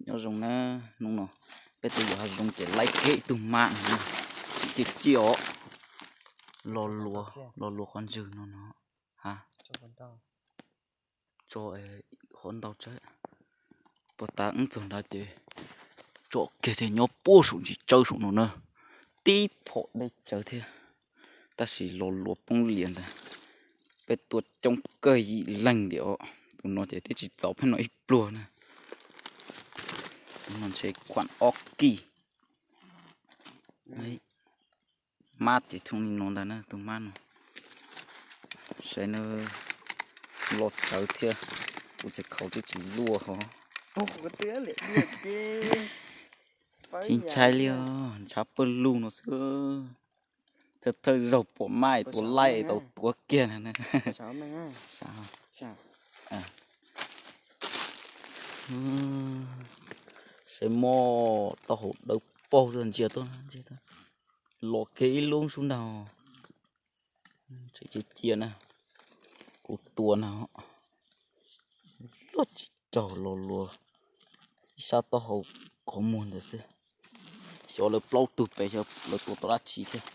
Nyob zoo na, hnub no peb tuaj yos hav zoov ces laib kiag ib tug mab no na, tsim ciaj ciaj os. Lo lua, lo lua qhov ntswg no no. Ha, tso qhov ntau tsawb. Puag ta wb txog nrad ces tsom kiag ces nyob puag saum ntsis tsawb saum no na, tib phom deb tsawv thiab. Tab sis lo lua poob lias ntag. Peb tuaj coob kawg yim leeg tiam os, tus no ces twb tsis txaus peb no ib pluag na. Tus no ntshe khuam ob kij. Mab ces thooj li no ntag na, tus mab no. Saib na, lo tsawv thiab, kuv txiv khaus twb tsis luaj hov. Tsis ntshai li os, ntshav pawg lug no xwb. Thawj thawj zaug pom mab es tua laij es tau tuav kiag na. Saib mog, taub hau dawb paug, ntsia tuaj, ntsia tuaj. Los kiag ib lub sub ntag. Tseem cia cia na. Kuv tua na, luaj tsis raug, lo lua ib sab taub hau qhov muag ntawd xwb. Xyov lawv plaub tug pem xyov lawv tua tau dab tsi thiab.